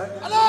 Oh!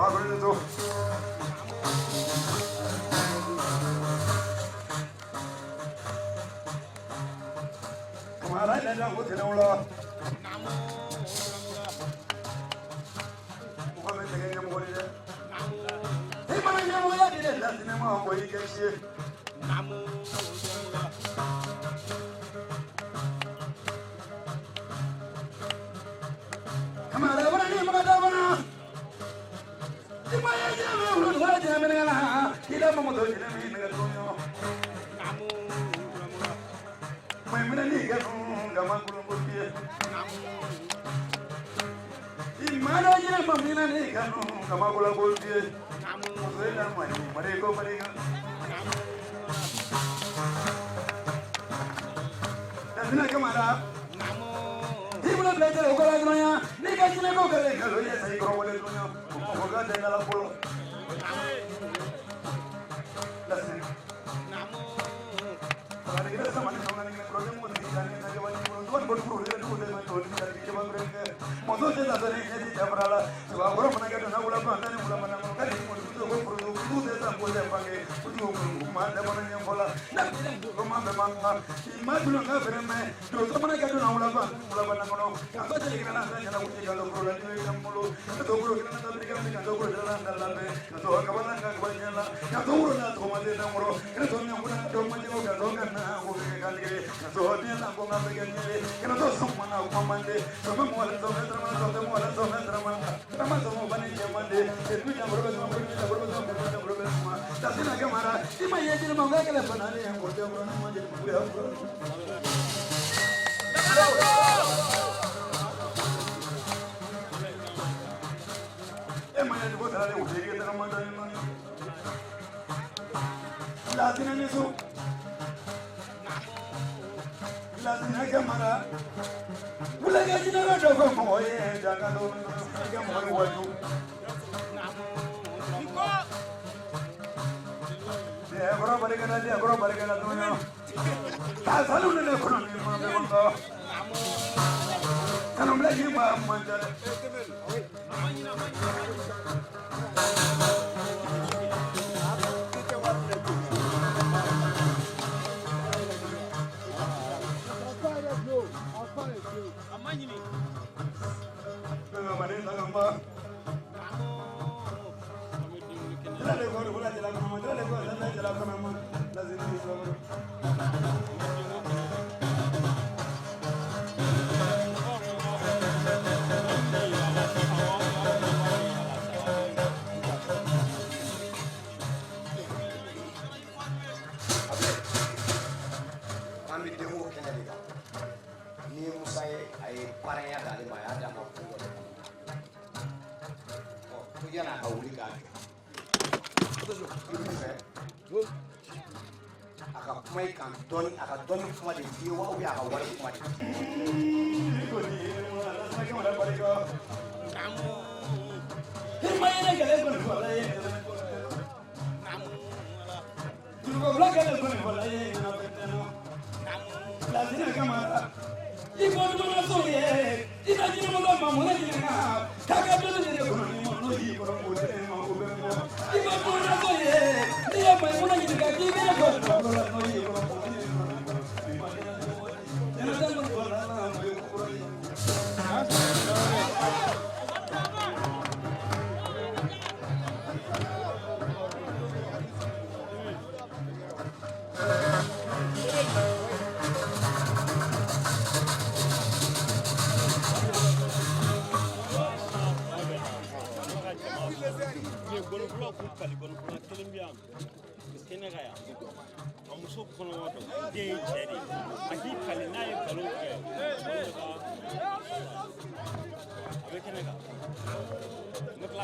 Bakuru Kamara ne da ko tele wala. Mɔgɔ bɛ tɛgɛ ɲɛmɔgɔ de dɛ. I mana ɲɛmɔgɔya di dɛ lasinɛ ma bɔ i kɛ si ye. Kamara wala ni mɔgɔ da fana. I ma ye jɛnɛ min wolo wala jɛnɛ min la. I da mɔgɔ dɔ jɛnɛ min nɛgɛ dɔn yɔ. Mɛ minɛ ni kɛ fún gama kolonko fiyɛ. I ma da jɛnɛ ma minɛ ni kɛ fún gama kolonko fiyɛ. Muso in na mari mari ko mari ko. Lasinɛ Kamara. I bolo bila jɛnɛ o kɔrɔ dɔrɔn ya. N'i ka jinɛ ko kɛlen nkalon ye sa i kɔrɔ wale dɔrɔn ya. O mɔgɔ ka tɛ ala bolo. Lasinɛ. Lasinɛ Kamara. Wulakɛ jinɛ dɔ ko mɔgɔ ye jaka dɔ kɛ mɔgɔ ye waju. Kɔrɔ barika da kɔrɔ barika da dɔrɔn. Ka sanu ne kɔnɔ ni ma bɛ kɔnɔ. Kanu bila k'i ma man ca dɛ. An bɛ denko kɛnɛ de kan. N'i ye Musa ye, a ye parenya d'ale ma, a y'a d'a ma kun dɔ de kama. Ɔ ko yan'a ka wuli k'a jɔ, i bɛ fɛ a ka kuma i kan dɔɔni, a ka dɔɔni kuma de f'i ye wa, ou bien a ka wari kuma de f'i ye.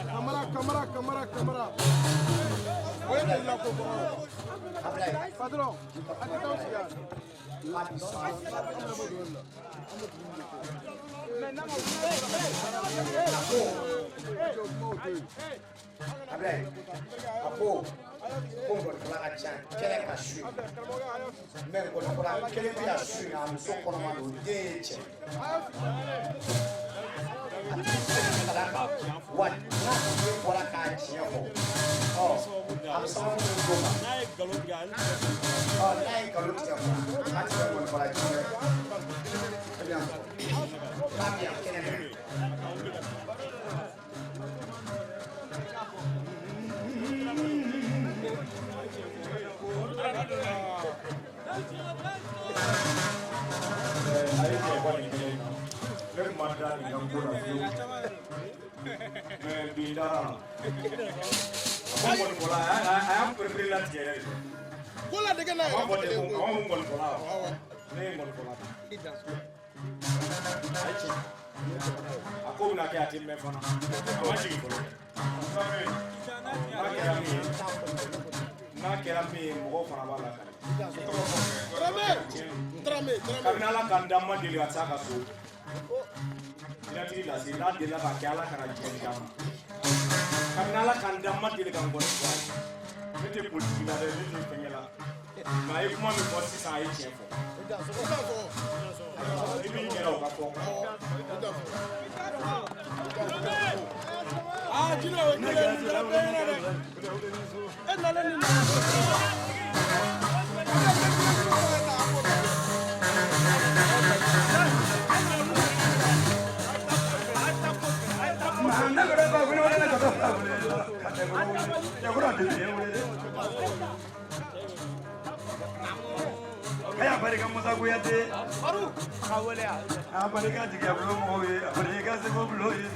Kamara, Kamara, Kamara, Kamara. O ye delila ko kɔrɔ ye. Ablaye. Patron, a tɛ taa sigi yan. Ablaye, a ko ko ngɔnifɔla ka ca kɛnɛ ka su in, mɛ ngɔnifɔla kelen bɛ yan su in na, a muso kɔnɔma don, den ye cɛ. A tigi tɛ se ka d'a kan wa n'a den bɔra k'a bɛ sababu min d'o ma. N'a ye nkalon tigɛ, n'a ye nkalon tigɛ fana, a tɛ kɛ nkɔnifɔla ye tuguni dɛ. E bɛ yan sɔrɔ. K'a bɛ yan kɛnɛ kan. A ye cɛ bɔ nin kɛnɛ in na, ne tun ma da nin ka ko la fiyewu, mais bi n dara la. A ko nkɔnifɔla, a y'a perepere latigɛ yɛrɛ de. Ko la dege n'a A yɛrɛ ma fɔ ten kelen ko koyi. a ma fɔ nkɔnifɔla wa, ne ye nkɔnifɔla de ye. A ye tiɲɛ, a ko bɛna kɛ, a tɛ mɛn fana, a ma jigin fɔlɔ. N'a kɛra min ye, n'a kɛra min ye, mɔgɔw fana b'a lakale. Dramé, Dramé, Dramé. Kabini Ala k'an dan, ma deli ka s'a ka so. Jinɛtigi lase n'a delila ka kɛ, Ala kana jɛni d'a ma. Kabini Ala k'an dan, ma deli ka n kɔni fɔ a ye. Ne tɛ politiki la dɛ, ne tɛ fɛnkɛ la, mais a ye kuma min fɔ sisan, a ye tiɲɛ fɔ. Ni min kɛra, o ka fɔ. Aa, Jino, o ye kelen ye, nin kɛra bɛɛ ɲɛna dɛ. E nalen nin na. Kaya barika Musa Kuyate. A barika jigiya bulon mɔgɔw ye, a barika segu bulon ye.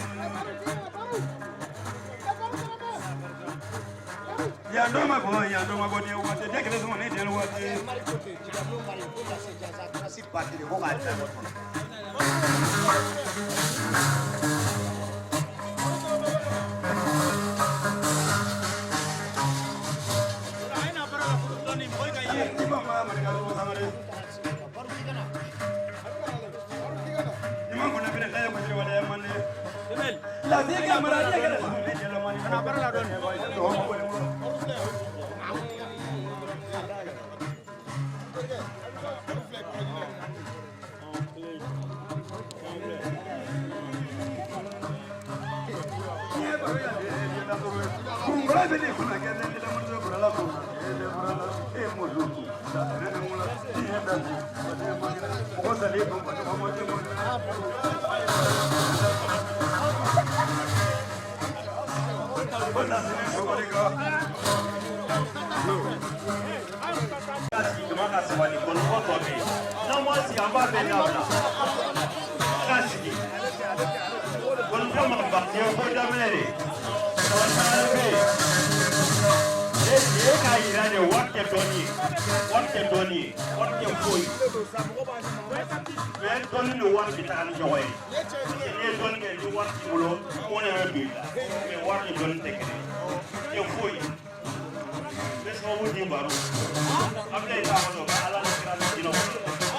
Yan dɔ ma bɔ, yan dɔ ma bɔ, ni waati den kelen sɔngɔ ni den waati. Mari ko ten, Jigabulon Mari ko ka se jansa kilasi 1000 ko k'a bila kɔnɔ. I ma ma marika ko sangare. Ɲuman kɔnɔ fɛnɛ laya ko jiri waleya man di. Lase ka mara den kelen sɔngɔ ni den man di. Kana baara la dɔɔni. Kungolo bɛ ne kunna kɛ ne muso kura la ko ne bɔra la e m'olu la ne ne mun la diɲɛ da bi mɔgɔ salen ko mɔgɔ mɔgɔ tɛ mɔgɔ. Ko lasini sɔgɔli kan. Ka sigi jama ka sabali, kɔnɔfɔ tɔ bɛ yen, n'an ma sigi, an b'a bɛɛ dabila ka sigi. Kɔnɔfɔ ma ban, nin ye ko daminɛ de ye. Sabali bɛ yen. E e k'a yira de, wari tɛ dɔɔni ye, wari tɛ dɔɔni ye, wari tɛ foyi, mais dɔɔni ni wari bɛ taga ni ɲɔgɔn ye. N'i ye dɔɔni kɛ, ni wari t'i bolo, mɔnɛ bɛ don i la, mais wari ni dɔɔni tɛ kelen ye, tɛ foyi ye. N bɛ sababu di baro Abulayi t'a kɔnɔ ka Ala ni kira ni jinɛw n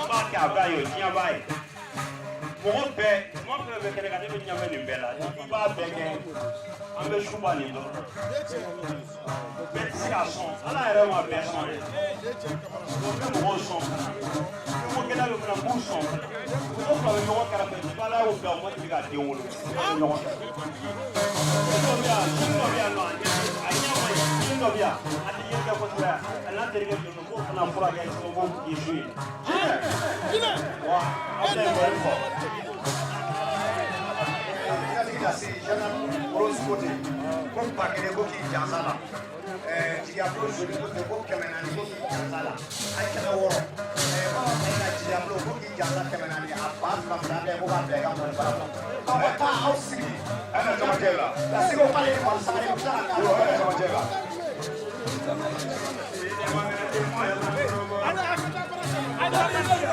b'a kɛ, a b'a ye, o diɲɛ b'a ye. Mɔgɔ bɛɛ, tuma fɛn fɛn bɛ kɛnɛ kan, ne bɛ ɲamɛ nin bɛɛ la. I b'a bɛɛ kɛ, an bɛ su ban nin dɔrɔn. Bɛɛ tɛ se k'a sɔn, Ala yɛrɛ ma bɛɛ sɔn dɛ. N bɛ mɔgɔw sɔn fana, ni ko gɛlɛya bɛ fana, n b'u sɔn fana. Muso fila bɛ ɲɔgɔn kɛrɛfɛ, ni Ala y'u bila, u ma deli ka den wolo, u bɛ ɲɔgɔn fɛ. Dɔ bɛ yan, den dɔ bɛ yan nɔ, a ɲɛ ma ɲi, den dɔ bɛ yan, a tɛ yeli kɛ kosɛbɛ, a n'a terikɛ don, k'o fana furakɛ sababu ye su ye. Wa aw bɛ bɔ fɔ. Jinɛtigi lase gendarme Rose Kote ko 1000 ko k'i jansa la. Jigiyabulon joli ko ten ko 400 ko k'i jansa la. A 600. Baba Mayiga Jigiyabulon ko k'i jansa 400, a 2000 fila bɛɛ ko k'a bila i ka mɔni bara kɔnɔ. Aw ka taa aw sigi. A na camancɛ la. Lase ko k'ale ni Mali Sangare bɛ tila ka A na camancɛ la.